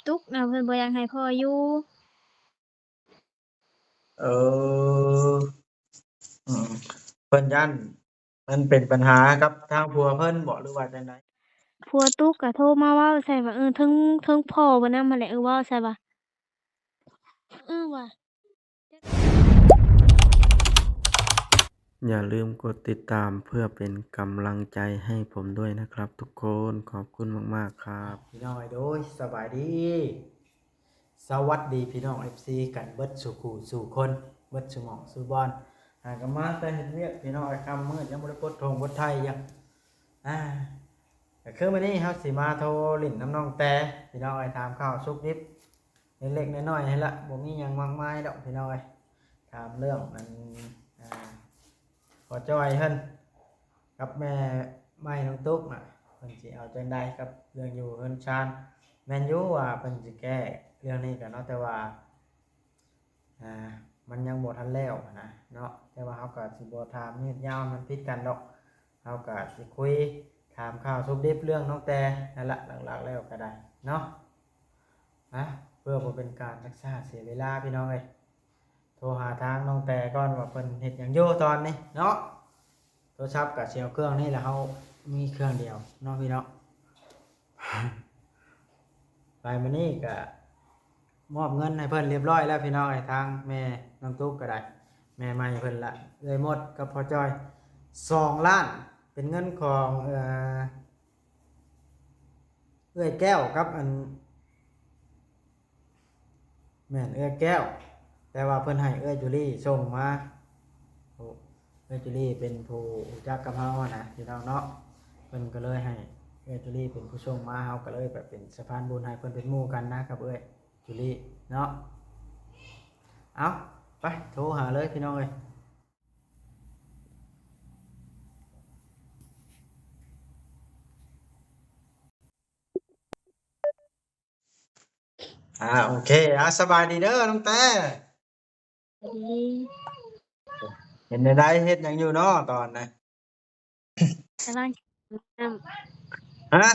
ຕຸກນະ ເພິ່ນບໍ່ຢາກໃຫ້ພໍ່ຢູ່. ເອີ ອືມ ເພິ່ນຢ້ານມັນເປັນບັນຫາກັບທາງຜົວເພິ່ນບໍ ຫຼືວ່າຈັ່ງໃດ? ຜົວຕຸກກະໂທມາເວົ້າໃສ່ວ່າ ເອີ ເທິງ ເທິງພໍ່ເພິ່ນນຳຫັ້ນແຫຼະ ເອີ ເວົ້າໃສ່ວ່າ ເອີ ວ່າ ຢ່າລືມກົດຕິດຕາມເພື່ອເປັນກຳລັງໃຈໃຫ້ຜົມດ້ວຍນະຄັບທຸກຄົນ. ຂອບຄຸນມາກໆຄັບ. ພີ່ນ້ອງເອີຍ ໂດຍ ສະບາຍດີ ສະຫວັດດີພີ່ນ້ອງເອັຟຊີກັນເບິດສູ່ຄູ່ສູ່ຄົນ ເບິດສູ່ໝ່ອງສູ່ບ່ອນ. ຫາກະມາແຕ່ເຮັດວຽກພີ່ນ້ອງເອີຍ ຄ່ຳມືດຍັງບໍ່ໄດ້ປົດຖົງປົດໄຖຫຍັງ. ອ່າ ກະຄືມື້ນີ້ເຮົາຊິມາໂທຫຼິ້ນນຳນ້ອງແຕ ພີ່ນ້ອງເອີຍ ຖາມຂ່າວສຸກດິບ ເລັກໆນ້ອຍໆຫັ້ນລະ ບໍ່ມີຫຍັງມາກມາຍດອກພີ່ນ້ອງເອີຍ. ຖາມເລື່ອງອັນ ອ່າ ພໍ່ຈ້ອຍເພິ່ນກັບແມ່ໃໝ່ນ້ອງຕຸກນະ ເພິ່ນຊິເອົາຈັ່ງໃດກັບເລື່ອງຢູ່ເຮືອນຊານ. ແມ່ນຢູ່ວ່າເພິ່ນຊິແກ້ເລື່ອງນີ້ກະເນາະ ແຕ່ວ່າ ອ່າ ມັນຍັງບໍ່ທັນແລ້ວຫັ້ນນະເນາະ ແຕ່ວ່າເຮົາກະຊິບໍ່ຖາມຍືດຍາວໃຫ້ມັນຜິດກັນດອກ. ເຮົາກະຊິຄຸຍຖາມຂ່າວສຸກດິບເລື່ອງນ້ອງແຕນັ້ນລະ ຫຼັກໆແລ້ວກະໄດ້ເນາະ. ນະ ເພື່ອບໍ່ເປັນການຊັກຊ້າເສຍເວລາພີ່ນ້ອງເອີຍ ໂທຫາທາງນ້ອງແຕກ່ອນວ່າເພິ່ນເຮັດຫຍັງຢູ່ຕອນນີ້ເນາະ. ໂທລະສັບກະຊິເອົາເຄື່ອງນີ້ລະ ເຮົາມີເຄື່ອງດຽວເນາະພີ່ນ້ອງ. ໄປມື້ນີ້ກະມອບເງິນໃຫ້ເພິ່ນຮຽບຮ້ອຍແລ້ວພີ່ນ້ອງເອີຍ ທາງແມ່ນ້ອງຕຸກກະໄດ້ ແມ່ໃໝ່ເພິ່ນລະ ເອື້ອຍມົດກັບພໍ່ຈ້ອຍ ສອງລ້ານ ເປັນເງິນຂອງ ເອີ ເອື້ອຍແກ້ວກັບອັນ ແມ່ນເອື້ອຍແກ້ວ ແຕ່ວ່າເພິ່ນໃຫ້ເອື້ອຍຈູລີສົ່ງມາ. ໂອ້ ເອື້ອຍຈູລີເປັນຜູ້ຮູ້ຈັກກັບເຮົາຫັ້ນນະພີ່ນ້ອງເນາະ ເພິ່ນກະເລີຍໃຫ້ເອື້ອຍຈູລີເປັນຜູ້ສົ່ງມາ ເຮົາກະເລີຍແບບເປັນສະພານບຸນໃຫ້ເພິ່ນ ເປັນໝູ່ກັນນະກັບເອື້ອຍຈູລີເນາະ. ເອົາ ໄປໂທຫາເລີຍພີ່ນ້ອງເອີຍ. ອ່າ ໂອເຄ ອ່າ ສະບາຍດີເດີນ້ອງແຕ. ສະບາຍດີ. ເປັນແນວໃດ ເຮັດຫຍັງຢູ່ເນາະຕອນນີ້? ກຳລັງ ຮະ?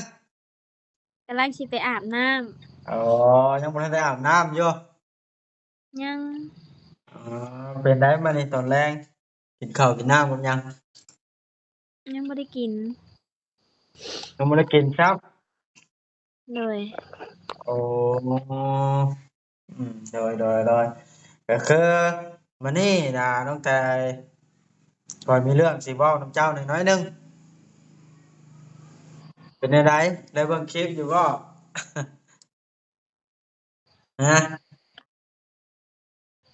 ກຳລັງຊິໄປອາບນ້ຳ. ອໍ ຍັງບໍ່ທັນໄດ້ອາບນ້ຳຢູ່? ຍັງ. ອໍ ເປັນໃດມື້ນີ້ຕອນແລງ ກິນເຂົ້າກິນນ້ຳກັບຫຍັງ? ຍັງບໍ່ໄດ້ກິນ. ຍັງບໍ່ໄດ້ກິນຊ້ຳ? ໂດຍ. ໂອ້ ອືມ ໂດຍ ໂດຍ ໂດຍ ກະຄືມື້ນີ້ນະ ນ້ອງແຕ ຂ້ອຍມີເລື່ອງຊິເວົ້ານຳເຈົ້າໜ້ອຍໜຶ່ງ. ເປັນແນວໃດ ໄດ້ເບິ່ງຄລິບຢູ່ບໍ່? ຮະ?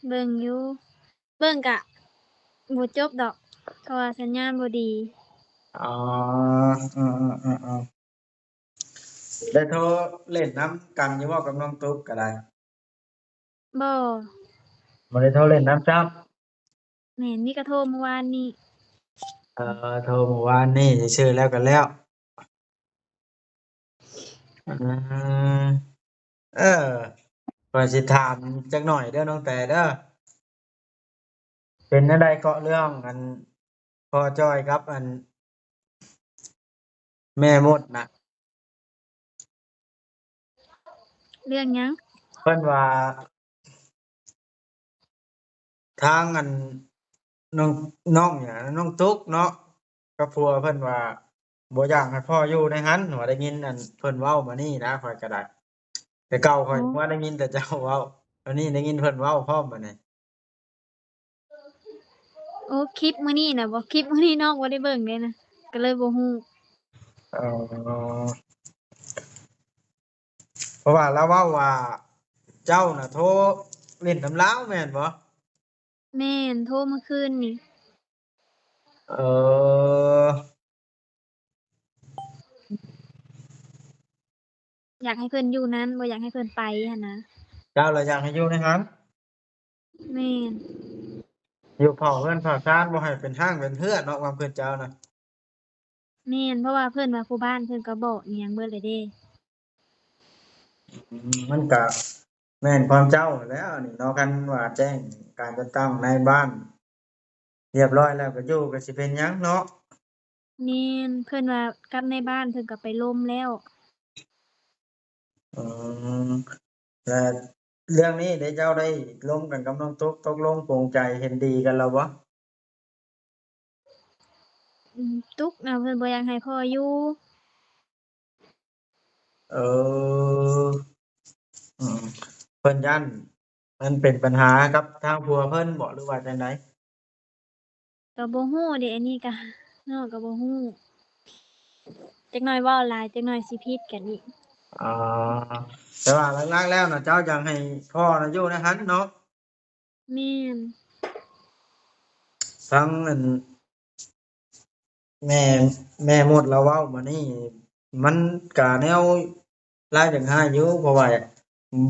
ເບິ່ງຢູ່ ເບິ່ງກະບໍ່ຈົບດອກ ເພາະວ່າສັນຍານບໍ່ດີ. ອໍ ເອີໆໆໆ ໄດ້ໂທຫຼິ້ນນຳກັນຢູ່ບໍ່ກັບນ້ອງຕຸກກະໄດ້? ບໍ່ ບໍ່ໄດ້ໂທຫຼິ້ນນຳຊ້ຳ. ແມ່ນ ມີກະໂທມື້ວານນີ້. ເອີ ໂທມື້ວານນີ້ຊື່ໆ ແລ້ວກະແລ້ວ. ອືມ ເອີ ຂ້ອຍຊິຖາມຈັກໜ້ອຍເດີນ້ອງແຕເດີ ເປັນແນວໃດເກາະເລື່ອງອັນພໍ່ຈ້ອຍກັບອັນແມ່ມົດນະ? ເລື່ອງຫຍັງ? ເພິ່ນວ່າ ທາງອັນນ້ອງ ນ້ອງຫຍັງ ນ້ອງຕຸກເນາະ ກັບຜົວເພິ່ນວ່າບໍ່ຢາກໃຫ້ພໍ່ຢູ່ໃນຫັ້ນ ວ່າໄດ້ຍິນອັນເພິ່ນເວົ້າມານີ້ນະ ຂ້ອຍກະໄດ້ ແຕ່ເກົ່າຂ້ອຍ ໂອ້ ວ່າໄດ້ຍິນແຕ່ເຈົ້າເວົ້າ ອັນນີ້ໄດ້ຍິນເພິ່ນເວົ້າພ້ອມບັດນີ້. ໂອ້ ຄລິບມື້ນີ້ນະບໍ? ຄລິບມື້ນີ້ນ້ອງບໍ່ໄດ້ເບິ່ງເດ້ນະ ກະເລີຍບໍ່ຮູ້. ເອີ ເພາະວ່າລາວເວົ້າວ່າເຈົ້ານະໂທຫຼິ້ນນຳລາວແມ່ນບໍ່? ແມ່ນ ໂທມື້ຄືນນີ້. ເອີ ຢາກໃຫ້ເພິ່ນຢູ່ນັ້ນ ບໍ່ຢາກໃຫ້ເພິ່ນໄປຫັ້ນນະ. ເຈົ້າລະຢາກໃຫ້ຢູ່ໃນຫັ້ນ? ແມ່ນ. ຢູ່ເຝົ້າເຮືອນເຝົ້າຊານ ບໍ່ໃຫ້ເປັນຮ້າງເປັນເຮືອນເນາະ ຄວາມຄິດເຈົ້ານະ. ແມ່ນ ເພາະວ່າເພິ່ນວ່າຜູ້ບ້ານເພິ່ນກະບອກອີ່ຫຍັງເບິດແລ້ວເດ້. ອືມ ມັນກະແມ່ນຄວາມເຈົ້າຫັ້ນແຫຼະນີ້ເນາະ ຄັນວ່າແຈ້ງການຈັດຕັ້ງໃນບ້ານຮຽບຮ້ອຍແລ້ວກະຢູ່ ກະຊິເປັນຫຍັງເນາະ. ແມ່ນ ເພິ່ນວ່າກັບໃນບ້ານເພິ່ນກະໄປລົມແລ້ວ. ອືມ ແລະເລື່ອງນີ້ເດ ເຈົ້າໄດ້ລົມກັນກັບນ້ອງຕຸກ ຕົກລົງປົງໃຈເຫັນດີກັນແລ້ວບໍ່? ອືມ ຕຸກນະ ເພິ່ນບໍ່ຢາກໃຫ້ພໍ່ຢູ່. ເອີ ອືມ ເພິ່ນຢ້ານມັນເປັນບັນຫາກັບທາງຜົວເພິ່ນບໍ ຫຼືວ່າຈັ່ງໃດ? ກໍບໍ່ຮູ້ເດ ອັນນີ້ກະ ເນາະ ກໍບໍ່ຮູ້ ຈັກໜ້ອຍເວົ້າຫຼາຍ ຈັກໜ້ອຍຊິຜິດກັນອີກ. ອໍ ແຕ່ວ່າຫຼັກໆແລ້ວນະ ເຈົ້າຢາກໃຫ້ພໍ່ນະຢູ່ໃນຫັ້ນເນາະ? ແມ່ນ. ທັງອັນ ແມ່ ແມ່ມົດລາວເວົ້າມານີ້ ມັນກະແນວລາວຢາກໃຫ້ຢູ່ ເພາະວ່າ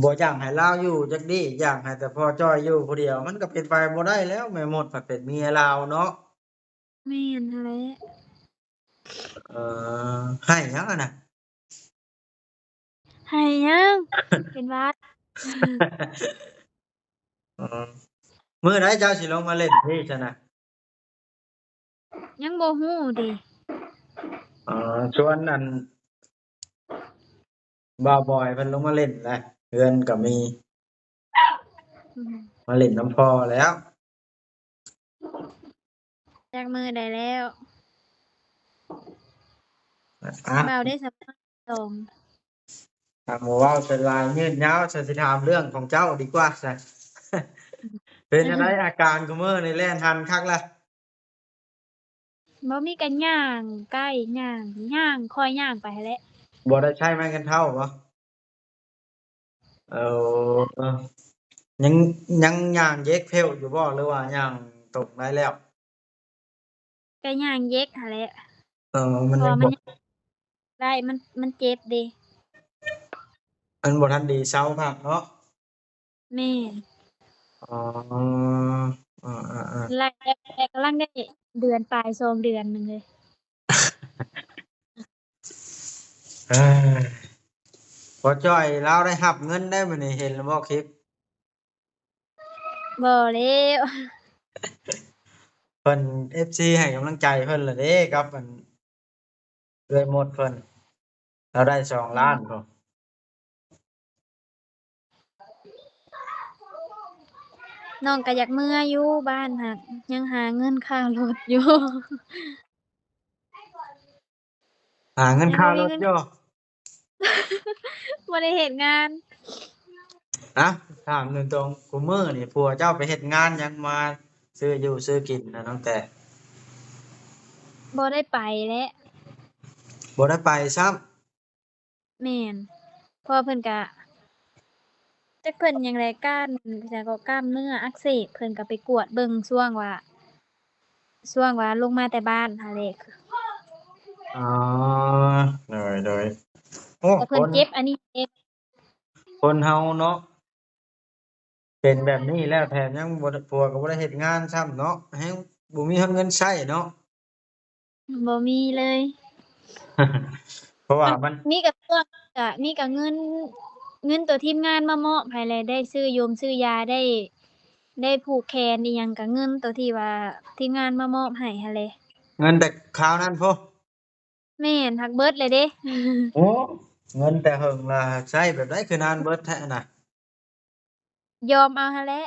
ບໍ່ຢາກໃຫ້ລາວຢູ່ຈັກດີ້ ຢາກໃຫ້ແຕ່ພໍ່ຈ້ອຍຢູ່ຜູ້ດຽວ ມັນກະເປັນໄປບໍ່ໄດ້ແລ້ວ ແມ່ມົດພັດເປັນເມຍລາວເນາະ. ແມ່ນຫັ້ນແຫຼະ. ເອີ ໃຫ້ຫຍັງຫັ້ນນະ? ໃຫ້ຫຍັງ? ເປັນຫວັດ. ເອີ ມື້ໃດເຈົ້າຊິລົງມາຫຼິ້ນພີ້ຊັ້ນນະ? ຍັງບໍ່ຮູ້ເດ. ເອີ ຊວນອັນ ບ່າວບອຍເພິ່ນລົງມາຫຼິ້ນແຫຼະ ເຮືອນກໍມີ ອືມ ມາຫຼິ້ນນຳພໍ່ແລ້ວ. ຈັກມື້ໃດແລ້ວ? ອ່ະ ບ່າວໄດ້ສຳພາດສອງ ຖ້າບໍ່ເວົ້າສ່ວນຫຼາຍຍືດຍາວ ຊັ້ນຊິຖາມເລື່ອງຂອງເຈົ້າດີກວ່າຊັ້ນ. ເປັນຈັ່ງໃດອາການຄູ່ມື້ນີ້ ແລ່ນຫັນຄັກລະ? ບໍ່ມີ ກະຍ່າງໃກ້ ຍ່າງ ຍ່າງ ຄ່ອຍຍ່າງໄປຫັ້ນແຫຼະ. ບໍ່ໄດ້ໃຊ້ໄມ້ແຂນເທົ້າບໍ? ເອີ ຍັງ ຍັງຍ່າງເຢກເພວຢູ່ບໍ ຫຼືວ່າຍ່າງຕົງໄດ້ແລ້ວ? ກະຍ່າງເຢກຫັ້ນແຫຼະ. ເອີ ມັນຍັງບໍ່ໄດ້ ມັນ ມັນເຈັບເດ. ມັນບໍ່ທັນດີເຊົາຄັກເນາະ. ແມ່ນ. ອໍ ເອີໆໆ ໄລ່ແລ້ວ ກຳລັງໄດ້ເດືອນປາຍ ສອງເດືອນໜຶ່ງເລີຍ. ເອີ ພໍ່ຈ້ອຍລາວໄດ້ຮັບເງິນໄດ້ມື້ນີ້ ເຫັນແລ້ວບໍ່ຄລິບ? ບໍ່ແລ້ວ ເພິ່ນ ເອັຟຊີ ໃຫ້ກຳລັງໃຈເພິ່ນລະເດ້ ກັບອັນ ເອື້ອຍມົດເພິ່ນ ລາວໄດ້ສອງລ້ານພຸ້ນ. ນ້ອງກະຢາກເມືອຢູ່ບ້ານ ຫາກຍັງຫາເງິນຄ່າລົດຢູ່. ຫາເງິນຄ່າລົດຢູ່ ບໍ່ໄດ້ເຮັດງານ. ອະ ຖາມຕົງໆ ຄູ່ມື້ນີ້ຜົວເຈົ້າໄປເຮັດງານຫຍັງ ມາຊື້ຢູ່ຊື້ກິນນະນ້ອງແຕ? ບໍ່ໄດ້ໄປແຫຼະ. ບໍ່ໄດ້ໄປຊ້ຳ. ແມ່ນ ເພາະວ່າເພິ່ນກະ ຈັກເພິ່ນຫຍັງແຫຼະ ກ້ານ ຫຍັງເກາະ ກ້າມເນື້ອອັກເສບ ເພິ່ນກະໄປກວດເບິ່ງຊ່ວງວ່າ ຊ່ວງວ່າລົງມາແຕ່ບ້ານຫັ້ນແຫຼະ. ອໍ ໂດຍໆ. ໂອ້ ແຕ່ເພິ່ນເຈັບອັນນີ້ເອງ. ຄົນເຮົາເນາະ ເປັນແບບນີ້ແລ້ວ ແຖມຍັງບໍ່ ຜົວກໍບໍ່ໄດ້ເຮັດງານຊ້ຳເນາະ ແຮງບໍ່ມີຮອດເງິນໃຊ້ເນາະ. ບໍ່ມີເລີຍ ເພາະວ່າມັນ ມີກະຊ່ວງ ກະມີກະເງິນ ເງິນໂຕທີມງານມາມອບໃຫ້ແຫຼະ ໄດ້ຊື້ຢົມຊື້ຢາ ໄດ້ ໄດ້ຜູກແຂນອີ່ຫຍັງ ກະເງິນໂຕທີ່ວ່າທີມງານມາມອບໃຫ້ຫັ້ນແຫຼະ. ເງິນແຕ່ຄາວນັ້ນພຸ້ນ. ແມ່ນ ຫາກເບິດແລ້ວເດ້. ໂອ້ ເງິນແຕ່ເຫິງລະ ໃຊ້ແບບໃດຄືນານເບິດແທ້ນະ? ຍອມເອົາຫັ້ນແຫຼະ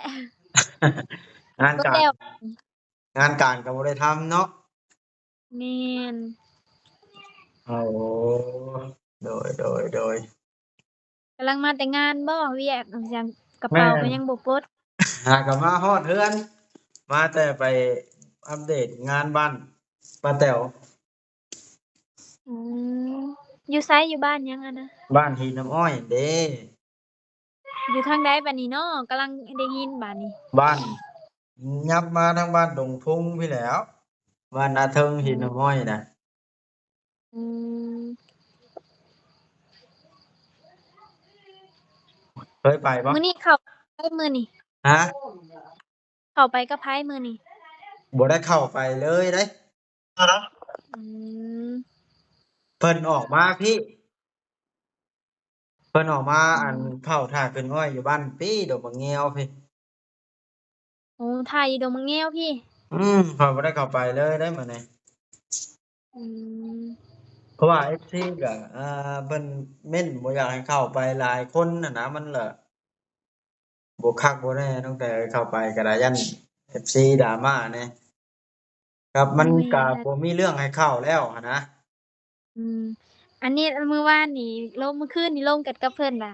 ງານການ ງານການກໍບໍ່ໄດ້ທຳເນາະ. ແມ່ນ. ໂອ້ ໂດຍ ໂດຍ ໂດຍ. ກຳລັງມາແຕ່ງານບໍ່? ວຽກ ກະເປົາກໍຍັງບໍ່ປົດ. ຫາກໍມາຮອດເຮືອນ ມາແຕ່ໄປອັບເດດງານບ້ານປ້າແຕ໋ວ. ອືມ ຢູ່ໃສ? ຢູ່ບ້ານຫຍັງຫັ້ນນະ? ບ້ານຫີນນ້ຳອ້ອຍຫັ້ນເດ້. ຢູ່ທາງໃດບາດນີ້ເນາະ? ກຳລັງໄດ້ຍິນບາດນີ້. ບ້ານ ຍັບມາທາງບ້ານດົງພຸງພີ້ແຫຼ້ວ ບ້ານນາເທິງ ອືມ ຫີນນ້ຳອ້ອຍນະ. ອືມ ເຄີຍໄປບໍ່? ມື້ນີ້ເຂົ້າໄປມື້ນີ້. ຮະ? ເຂົ້າໄປກັບໃຜມື້ນີ້? ບໍ່ໄດ້ເຂົ້າໄປເລີຍເດ້. ອືມ ເພິ່ນອອກມາພີ້ ເພິ່ນອອກມາ ອືມ ອັນເຜົາຖ່ານຂຶ້ນອ້ອຍຢູ່ບ້ານປີ້ ດອກບັກແງວພີ້. ໂອ້ ຖ່ານຢູ່ດອກບັກແງວພີ້. ອືມ ຂ້ອຍບໍ່ໄດ້ເຂົ້າໄປເລີຍໄດ໋ມື້ນີ້. ອືມ ເພາະວ່າເອັຟຊີກໍ ເອີ ເພິ່ນເມັ້ນບໍ່ຢາກໃຫ້ເຂົ້າໄປຫຼາຍຄົນຫັ້ນນະ ມັນລະ ບໍ່ຄັກບໍ່ແນ່ ນ້ອງແຕເຂົ້າໄປກໍໄດ້ ຢ້ານເອັຟຊີດຣາມາແດ່ ກັບມັນ ແມ່ນ ກໍບໍ່ມີເລື່ອງໃຫ້ເຂົ້າແລ້ວຫັ້ນນະ. ອືມ ອັນນີ້ມື້ວານນີ້ລົມ ມື້ຄືນນີ້ລົມກັນກັບເພິ່ນວ່າ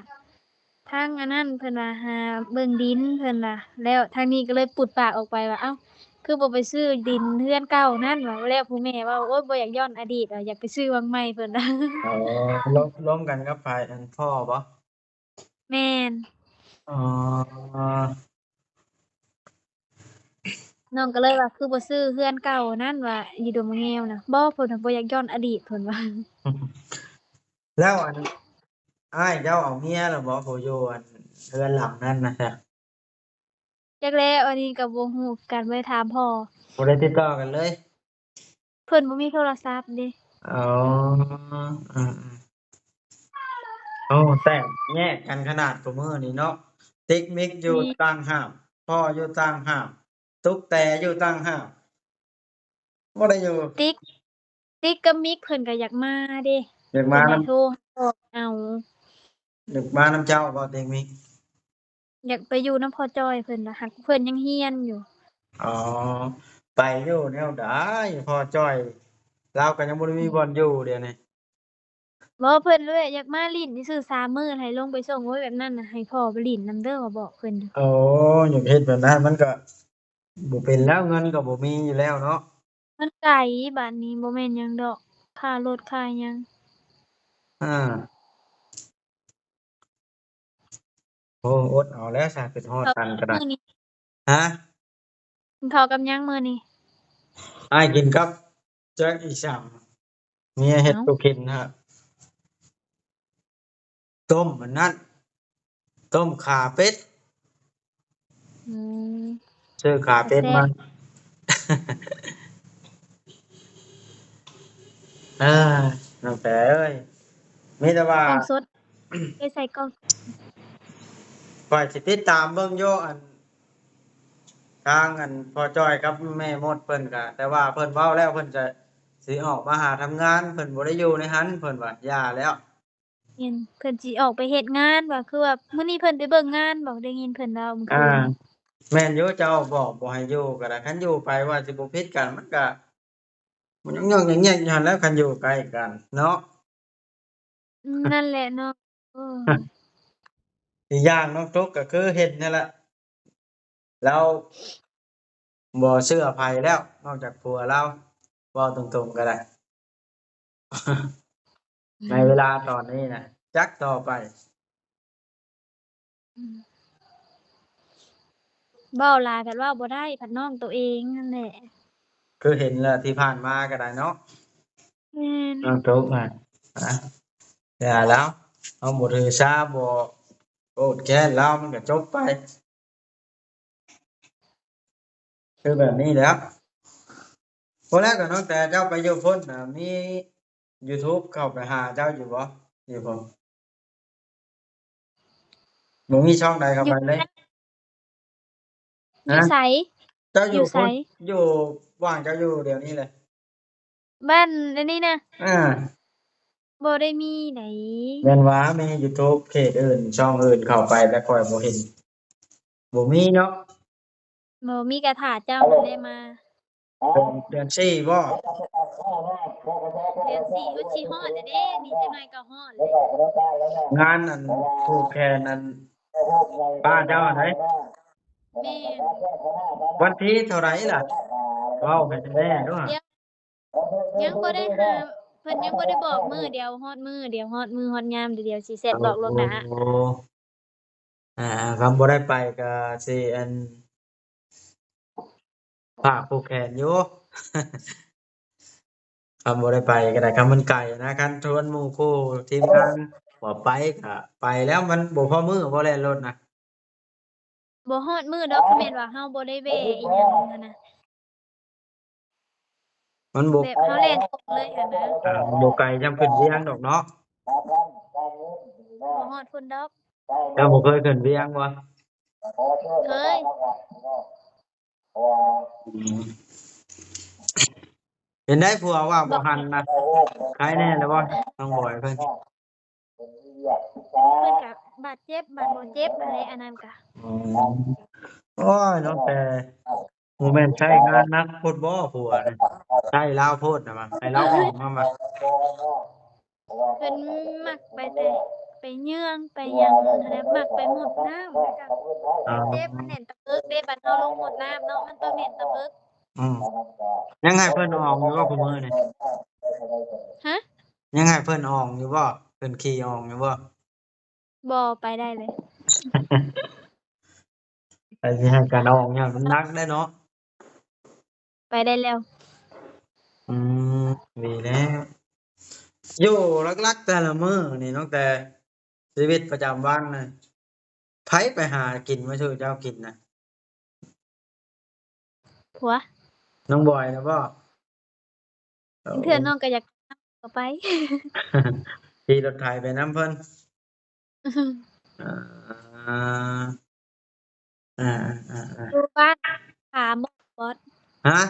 ທາງອັນນັ້ນເພິ່ນວ່າຫາເບິ່ງດິນເພິ່ນວ່າ ແລ້ວທາງນີ້ກໍເລີຍປຸດປາກອອກໄປວ່າ ເອົ້າ ຄືບໍ່ໄປຊື້ດິນເຮືອນເກົ່ານັ້ນວ່າ ແລ້ວຜູ້ແມ່ເວົ້າ ໂອ້ຍ ບໍ່ຢາກຍ້ອນອະດີດວ່າ ຢາກໄປຊື້ຫວ່າງໃໝ່ເພິ່ນວ່າ. ອໍ ລົມ ລົມກັນກັບໃຜ ອັນພໍ່ບໍ? ແມ່ນ. ອໍ ນ້ອງກໍເລີຍວ່າ ຄືບໍ່ຊື້ເຮືອນເກົ່ານັ້ນວ່າ ຢູ່ດົງມະແງວນະ? ບໍ່ ເພິ່ນວ່າບໍ່ຢາກຍ້ອນອະດີດເພິ່ນວ່າ. ແລ້ວອັນ ອ້າຍເຈົ້າເອົາເມຍແລ້ວບໍ່ ຜູ້ຢູ່ອັນເຮືອນຫຼັງນັ້ນນະ? ຈັກແລ້ວ ອັນນີ້ກໍບໍ່ຮູ້ຄືກັນ ບໍ່ໄດ້ຖາມພໍ່. ບໍ່ໄດ້ຕິດຕໍ່ກັນເລີຍ? ເພິ່ນບໍ່ມີໂທລະສັບເດ້. ອໍ ເອີໆ ໂອ້ ແຕກແຍກກັນຂະໜາດທຸກມື້ນີ້ເນາະ ຕິກມິກຢູ່ ແມ່ນ ຕ່າງຫາບ ພໍ່ຢູ່ຕ່າງຫາບ ຕຸກແຕຢູ່ຕ່າງຫາບ ບໍ່ໄດ້ຢູ່. ຕິກ ຕິກກັບມິກເພິ່ນກໍຢາກມາເດ້ ຢາກມານຳ ເພິ່ນໂທເອົາ ຢາກມານຳເຈົ້າບໍ່ ຕິກມິກ? ຢາກໄປຢູ່ນຳພໍ່ຈ້ອຍເພິ່ນນະ ຫາກເພິ່ນຍັງຮຽນຢູ່. ອໍ ໄປຢູ່ແນວໃດ ພໍ່ຈ້ອຍລາວກໍຍັງບໍ່ໄດ້ມີ ອືມ ບ່ອນຢູ່ດຽວນີ້. ບໍ່ ເພິ່ນເລີຍຢາກມາຫຼິ້ນຊື່ໆ ສາມມື້ໃຫ້ລົງໄປສົ່ງ ໂອ້ຍ ແບບນັ້ນນະ ໃຫ້ພໍ່ໄປຫຼິ້ນນຳເດີ ວ່າບອກເພິ່ນຢູ່. ໂອ້ ຢາກເຮັດແບບນັ້ນ ມັນກໍບໍ່ເປັນແລ້ວ ເງິນກໍບໍ່ມີຢູ່ແລ້ວເນາະ ມັນໄກ ບາດນີ້ບໍ່ແມ່ນຫຍັງດອກ ຄ່າລົດຄ່າຫຍັງ. ອາ ໂອ້ ອົດເອົາແລ້ວຊະ ຄິດຮອດກັນກໍໄດ້. ຮະ? ກິນເຂົ້າກັບຫຍັງມື້ນີ້? ອ້າຍກິນກັບ ແຈັກອີ່ສັງ ເມຍເຮັດ ເອົ້າ ສູ່ກິນຮະ ຕົ້ມອັນນັ້ນ ຕົ້ມຂາເປັດ. ອືມ ຊື້ຂາເປັດມາ ແຊບ ເອີ ນ້ອງແຕເອີຍ ມີແຕ່ວ່າ ກ້ອງສົດ ໄປໃສ່ກ້ອງ ຂ້ອຍຊິຕິດຕາມເບິ່ງຢູ່ ອັນ ທາງ ອັນ ພໍ່ຈ້ອຍກັບແມ່ມົດເພິ່ນກະ ແຕ່ວ່າເພິ່ນເວົ້າແລ້ວ ເພິ່ນຈະ ຊິອອກມາຫາທຳງານ ເພິ່ນບໍ່ໄດ້ຢູ່ໃນຫັ້ນ ເພິ່ນວ່າຢ່າແລ້ວ. ແມ່ນ ເພິ່ນຊິອອກໄປເຮັດງານວ່າ ຄືວ່າມື້ນີ້ເພິ່ນໄປເບິ່ງງານບໍ? ໄດ້ຍິນເພິ່ນເວົ້າມື້ຄືນ. ອາ ແມ່ນຢູ່ ເຈົ້າບອກບໍ່ໃຫ້ຢູ່ກໍໄດ້ ຄັນຢູ່ໄປວ່າຊິບໍ່ຜິດກັນ ມັນກະ ມັນຍອກໆແຍກໆຢູ່ຫັ້ນແຫຼະ ຄັນຢູ່ໃກ້ກັນເນາະ. ອືມ ນັ້ນແຫຼະເນາະ. ເອີ ອີກຢ່າງນ້ອງຕຸກກໍຄືເຫັນນັ້ນແຫຼະ ລາວບໍ່ເຊື່ອໃຜແລ້ວ ນອກຈາກຜົວລາວ ເວົ້າຕົງໆກໍໄດ້ ໃນເວລາຕອນນີ້ນະ ຈັກຕໍ່ໄປ. ອືມ ເວົ້າຫຼາຍພັດເວົ້າບໍ່ໄດ້ ພັດນ້ອງໂຕເອງນັ້ນແຫຼະ ຄືເຫັນແລ້ວທີ່ຜ່ານມາກໍໄດ້ເນາະ. ແມ່ນ ນ້ອງຕຸກນະ ຢ່າແລ້ວ ເຮົາບໍ່ຖືສາ ບໍ່ໂກດແຄ້ນລາວ ມັນກໍຈົບໄປ ຄືແບບນີ້ແຫຼະ. ພໍແລ້ວກໍນ້ອງແຕເຈົ້າໄປຢູ່ພຸ້ນນະ ມີຢູທູບເຂົ້າໄປຫາເຈົ້າຢູ່ບໍ່? ຢູ່ບໍ່? ບໍ່ມີຊ່ອງໃດເຂົ້າໄປເລີຍ? ຢູ່ໃສ? ເຈົ້າຢູ່ ຢູ່ໃສ? ຢູ່ບ່ອນເຈົ້າຢູ່ດຽວນີ້ແຫຼະ ບ້ານອັນນີ້ນະ? ອາ ບໍ່ໄດ້ມີໃດ. ແມ່ນວ່າມີຢູທູບເຂດອື່ນ ຊ່ອງອື່ນເຂົ້າໄປ ແຕ່ຂ້ອຍບໍ່ເຫັນ ບໍ່ມີເນາະ. ບໍ່ມີ ກະຖ້າເຈົ້າຫັ້ນແຫຼະມາ. ເດືອນ ເດືອນສີ່ບໍ? ເດືອນສີ່ ໂອ້ຍ ຊິຮອດແລ້ວເດ້ ນີ້ຈັກໜ່ອຍກໍຮອດແລ້ວ. ງານອັນຜູກແຂນອັນປ້າເຈົ້າຫັ້ນໃດ? ແມ່ນ. ວັນທີເທົ່າໃດລະ? ເວົ້າໃຫ້ແນ່ເດີ້. ຍັງບໍ່ໄດ້ຫາ ເພິ່ນຍັງບໍ່ໄດ້ບອກມື້ ດຽວຮອດມື້ ດຽວຮອດມື້ຮອດຍາມ ດຽວຊິແຊັດບອກລ່ວງໜ້າ. ໂອ້ ອ່າ ຄັນບໍ່ໄດ້ໄປກໍຊິ ອັນ ຝາກຜູກແຂນຢູ່ ຄັນບໍ່ໄດ້ໄປກໍໄດ້ ຄັນມັນໄກນະ ຄັນຊວນໝູ່ຄູ່ທີມງານວ່າໄປກໍໄປແລ້ວ ມັນບໍ່ພໍມື້ບໍ່ແລ່ນລົດນະ? ບໍ່ຮອດມື້ດອກ ຄັນແມ່ນວ່າເຮົາບໍ່ໄດ້ແວ່ອີ່ຫຍັງຫັ້ນນະ. ມັນບໍ່ ແບບເຮົາແລ່ນຕົງເລີຍຫັ້ນນະ. ອ່າ ມັນບໍ່ໄກ ຈຳຂຶ້ນວຽງດອກເນາະ. ບໍ່ຮອດພຸ້ນດອກ. ເຈົ້າບໍ່ເຄີຍຂຶ້ນວຽງບໍ່? ເຄີຍ. ອືມ ເປັນໃດຜົວວ່າບໍ່ຫັນນະ ໄຄແນ່ແລ້ວບໍ່ ນ້ອງບອຍເພິ່ນ? ເພິ່ນກະບາດເຈັບບາດບໍ່ເຈັບຫັ້ນແຫຼະ ອັນນັ້ນກະ. ອືມ ໂອ້ຍ ນ້ອງແຕ່ ບໍ່ແມ່ນໃຊ້ງານໜັກໂພດບໍ່ຜົວນີ້ ໃຊ້ລາວໂພດນະວ່າ ໃຫ້ລາວອອກມາວ່າ. ເພິ່ນມັກໄປແຕ່ໄປເຍືອງໄປຫຍັງຫັ້ນແຫຼະ ມັກໄປມຸດນ້ຳ ແລ້ວກະ ອ່າ ເຈັບ ມັນແໜ້ນຕະເພິກເດ້ ບັດເຮົາລົງມຸດນ້ຳເນາະ ມັນຕ້ອງແໜ້ນຕະເພິກ. ອືມ ຍັງໃຫ້ເພິ່ນອອກຢູ່ບໍ່ຄູ່ມື້ນີ້? ຮະ? ຍັງໃຫ້ເພິ່ນອອກຢູ່ບໍ່? ເພິ່ນຂີ່ອອກຢູ່ບໍ່? ບໍ່ ໄປໄດ້ເລີຍ. ໃຜຊິໃຫ້ກັນອອກຫຍັງ ມັນໜັກເດ້ເນາະ. ໄປໄດ້ແລ້ວ. ອືມ ດີແລ້ວ. ຢູ່ຫຼັກໆແຕ່ລະມື້ນີ້ ນ້ອງແຕ່ ຊີວິດປະຈຳວັນນະ ໃຜໄປຫາກິນມາສູ່ເຈົ້າກິນນະ? ຜົວ. ນ້ອງບອຍນະບໍ? ເອີ ເທື່ອນ້ອງກໍຢາກ ກໍໄປ ຂີ່ລົດໄຖໄປນຳເພິ່ນ. ອ່າ ອ່າໆໆໆ ຢູ່ບ້ານຂາມບໍ່ ບອດ? ຮະ?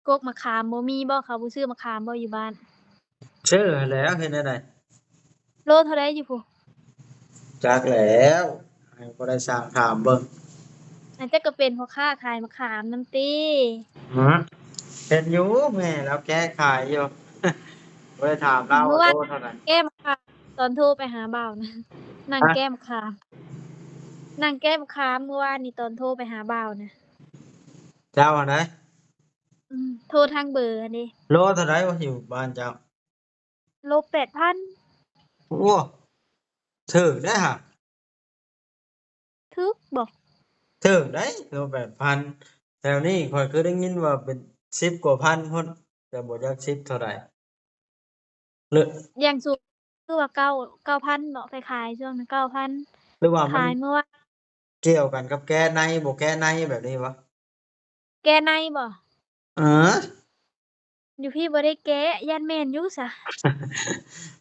ກົກມະຂາມບໍ່ມີບໍ່? ເຂົາບໍ່ຊື້ມະຂາມບໍ່ຢູ່ບ້ານ? ຊື້ຫັ້ນແຫຼ້ວ ເຮັດແນວໃດ? ໂລເທົ່າໃດຢູ່ພຸ້ນ? ຈັກແຫຼ້ວ ໃຫ້ບໍ່ໄດ້ຊ່າງຖາມເບິ່ງ. ອາດຈະກໍເປັນພໍ່ຄ້າຂາຍມະຂາມນຳຕິ? ຮະ? ເຫັນຢູ່ ແມ່ລາວແກ້ຂາຍຢູ່ ບໍ່ໄດ້ຖາມລາວວ່າໂລເທົ່າໃດ. ແກ້ມະຂາມ ຕອນໂທໄປຫາບ່າວນະ ນັ່ງແກ້ມະຂາມ ນັ່ງແກ້ມະຂາມມື້ວານນີ້ຕອນໂທໄປຫາບ່າວນະ. ເຈົ້າຫັ້ນໃດ? ອືມ ໂທທາງເບີຫັ້ນເດ. ໂລເທົ່າໃດວະ ຢູ່ບ້ານເຈົ້າ? ໂລແປດພັນ. ໂອ້ ຖືກເດ້ຫະ. ຖືກບໍ່? ຖືກໄດ໋ ໂລແປດພັນ. ແຖວນີ້ຂ້ອຍຄືໄດ້ຍິນວ່າເປັນສິບກວ່າພັນພຸ້ນ ແຕ່ບໍ່ຈັກສິບເທົ່າໃດ. ຢ່າງສູງຄືວ່າເກົ້າ ເກົ້າພັນເນາະ ໄປຂາຍຊ່ວງນັ້ນເກົ້າພັນ ຫຼືວ່າມັນຂາຍເມື່ອວານ ກ່ຽວກັນກັບແກ້ໃນບໍ່ ແກ້ໃນແບບນີ້ບໍ່? ແກ້ໃນບໍ່? ເອີ ຢູ່ພີ້ບໍ່ໄດ້ແກ້ ຢ້ານແມ່ນຢູ່ຊະ.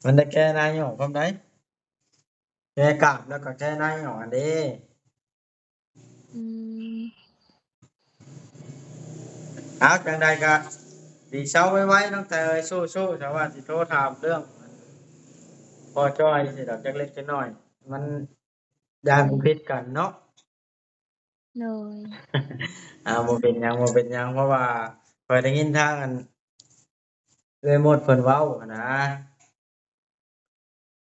ມັນໄດ້ແກ້ໃນອອກຄວາມໃດ? ແກ້ກ້າມແລ້ວກໍແກ້ໃນອອກຫັ້ນເດ້. ອືມ ເອົາ ຈັ່ງໃດກໍດີເຊົາໄວໆ ນ້ອງແຕ່ເອີຍ ສູ້ໆ. ແຕ່ວ່າຊິໂທຖາມເລື່ອງພໍ່ຈ້ອຍຊີ້ດອກ ຈັກເລັກຈັກນ້ອຍ ມັນ ຢ້ານມັນຜິດກັນເນາະ. ໂດຍ ອ່າ ບໍ່ເປັນຫຍັງ ບໍ່ເປັນຫຍັງ ເພາະວ່າຂ້ອຍໄດ້ຍິນທາງອັນເອື້ອຍມົດເພິ່ນເວົ້າຫັ້ນນະ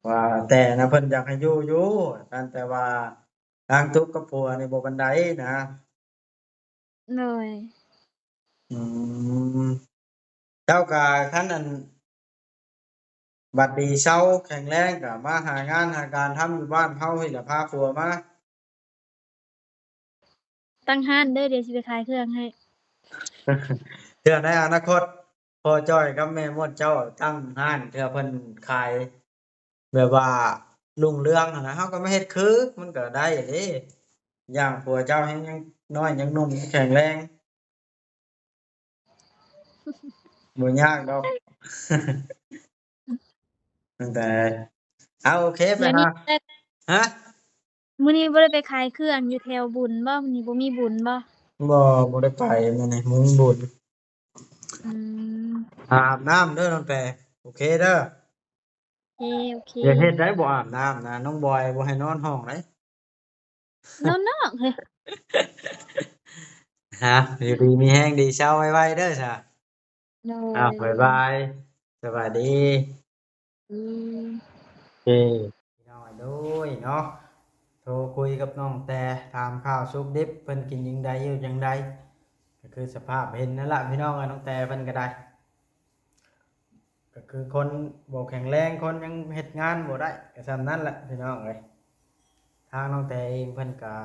ວ່າແຕ່ນະເພິ່ນຢາກໃຫ້ຢູ່ຢູ່ ແຕ່ວ່າທາງຕຸກກັບຜົວນີ້ບໍ່ປານໃດນະ. ໂດຍ ອືມ ເຈົ້າກະຄັນອັນ ບັດດີເຊົາແຂງແຮງກະມາຫາງານຫາການທຳຢູ່ບ້ານເຮົາພີ້ລະ ພາຜົວມາຕັ້ງຮ້ານເດີ ດຽວຊິໄປຂາຍເຄື່ອງໃຫ້. ເທື່ອໃນອະນາຄົດ ພໍ່ຈ້ອຍກັບແມ່ມົດເຈົ້າຕັ້ງຮ້ານ ເທື່ອເພິ່ນຂາຍ ແບບວ່າຮຸ່ງເຮືອງຫັ້ນນະ ເຮົາກໍມາເຮັດຄື ມັນກໍໄດ້ເດ້ ຢ່າງຜົວເຈົ້າແຮງ ຍັງນ້ອຍ ຍັງໜຸ່ມ ແຂງແຮງ ບໍ່ຍາກດອກ. ແຕ່ ເອົາ ໂອເຄ ໄປຫາ ຮະ? ມື້ນີ້ບໍ່ໄດ້ໄປຂາຍເຄື່ອງຢູ່ແຖວບຸນບໍ່? ມື້ນີ້ບໍ່ມີບຸນບໍ່? ບໍ່ ບໍ່ໄດ້ໄປມື້ນີ້ ບໍ່ມີບຸນ. ອືມ ອາບນ້ຳເດີນ້ອງແຕ່ ໂອເຄເດີ. ເອີ ໂອເຄ ຢ່າເຮັດໄດ໋ ບໍ່ອາບນ້ຳນະ ນ້ອງບອຍບໍ່ໃຫ້ນອນຫ້ອງໄດ໋. ນອນນອກເຮີ້ຍ. ຮະ ຢູ່ດີມີແຮງ ດີເຊົາໄວໆເດີຊະ. ໂດຍ ອ້າວ ບາຍບາຍ ສະບາຍດີ. ອືມ ໂອເຄ ພີ່ນ້ອງເອີຍ ໂດຍເນາະ ໂທຄຸຍກັບນ້ອງແຕ່ ຖາມຂ່າວສຸກດິບ ເພິ່ນກິນຈັ່ງໃດ ຢູ່ຈັ່ງໃດ ກໍຄືສະພາບເຫັນນັ້ນລະ ພີ່ນ້ອງເອີຍ ນ້ອງແຕ່ເພິ່ນກໍໄດ້ ກໍຄືຄົນບໍ່ແຂງແຮງ ຄົນຍັງເຮັດງານບໍ່ໄດ້ ກໍສ່ຳນັ້ນແຫຼະ ພີ່ນ້ອງເອີຍ. ທາງນ້ອງແຕ່ເອງເພິ່ນກໍ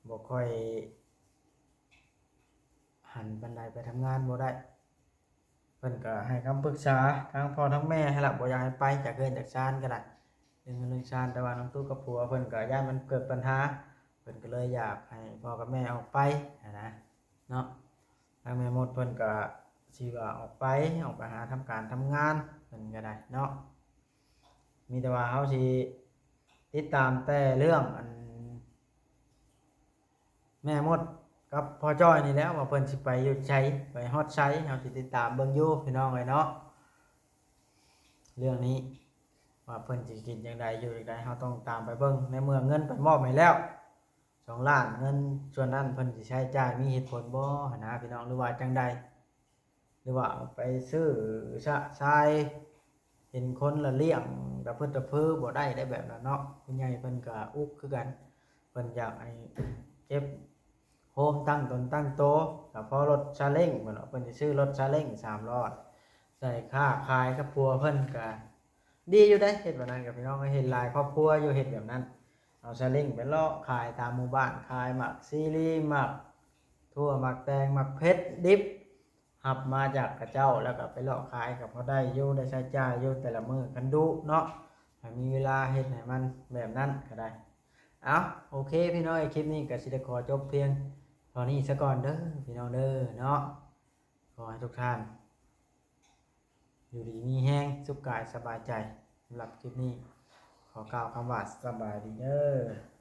ບໍ່ຄ່ອຍຫັນປານໃດ ໄປທຳງານບໍ່ໄດ້ ເພິ່ນກໍໃຫ້ຄຳປຶກສາທາງພໍ່ທາງແມ່ຫັ້ນລະ ບໍ່ຢາກໃຫ້ໄປຈາກເຮືອນຈາກຊານກໍໄດ້ ເລື່ອງເຮືອນເລື່ອງຊານ ແຕ່ວ່ານ້ອງຕຸກກັບຜົວເພິ່ນກໍຢ້ານມັນເກີດບັນຫາ ເພິ່ນກໍເລີຍຢາກໃຫ້ພໍ່ກັບແມ່ອອກໄປຫັ້ນນະເນາະ. ທາງແມ່ມົດເພິ່ນກໍຊິວ່າອອກໄປ ອອກໄປຫາທຳການທຳງານ ເພິ່ນກໍໄດ້ເນາະ. ມີແຕ່ວ່າເຮົາຊິຕິດຕາມແຕ່ເລື່ອງອັນແມ່ມົດກັບພໍ່ຈ້ອຍນີ້ແຫຼະ ວ່າເພິ່ນຊິໄປຢູ່ໃສ ໄປຮອດໃສ ເຮົາຊິຕິດຕາມເບິ່ງຢູ່ ພີ່ນ້ອງເອີຍເນາະ. ເລື່ອງນີ້ ວ່າເພິ່ນຊິກິນຈັ່ງໃດ ຢູ່ຈັ່ງໃດ ເຮົາຕ້ອງຕາມໄປເບິ່ງ. ໃນເມື່ອເງິນເພິ່ນມອບໃຫ້ແລ້ວສອງລ້ານ ເງິນສ່ວນນັ້ນເພິ່ນຊິໃຊ້ຈ່າຍມີເຫດຜົນບໍ່ຫັ້ນນະພີ່ນ້ອງ ຫຼືວ່າຈັ່ງໃດ ຫຼືວ່າເອົາໄປຊື້ຊະຊາຍ ເຫັນຄົນລະລ້ຽງຕະພຶດຕະເພີບໍ່ໄດ້ໄດ໋ ແບບນັ້ນເນາະ. ຜູ້ໃຫຍ່ເພິ່ນກະອຸກຄືກັນ ເພິ່ນຢາກໃຫ້ເກັບໂຮມຕັ້ງຕົນຕັ້ງໂຕ ກະພໍລົດຊາເລັ້ງ ເພິ່ນວ່າເພິ່ນຊິຊື້ລົດຊາເລັ້ງສາມລໍ້ ໃສ່ຄ້າຂາຍກັບຜົວເພິ່ນກະດີຢູ່ເດ້ ເຮັດແບບນັ້ນກະພີ່ນ້ອງ ເຫັນຫຼາຍຄອບຄົວຢູ່ເຮັດແບບນັ້ນ ເອົາຊາເລັ້ງໄປເລາະຂາຍຕາມໝູ່ບ້ານ ຂາຍໝາກຊີລີ ໝາກຖົ່ວ ໝາກແຕງ ໝາກເຜັດດິບ ຮັບມາຈາກເຂົາເຈົ້າ ແລ້ວກໍໄປເລາະຂາຍ ກໍພໍໄດ້ຢູ່ ໄດ້ໃຊ້ຈ່າຍຢູ່ແຕ່ລະມື້ ຄັນດຸເນາະ ໃຫ້ມີເວລາເຮັດໃຫ້ມັນແບບນັ້ນກໍໄດ້. ເອົ້າ ໂອເຄພີ່ນ້ອງເອີຍ ຄລິບນີ້ກໍຊິໄດ້ຂໍຈົບພຽງເທົ່ານີ້ສາກ່ອນເດີພີ່ນ້ອງເດີເນາະ. ຂໍໃຫ້ທຸກທ່ານຢູ່ດີມີແຮງ ສຸກກາຍສະບາຍໃຈ. ສຳລັບຄລິບນີ້ຂໍກ່າວຄຳວ່າສະບາຍດີເດີ.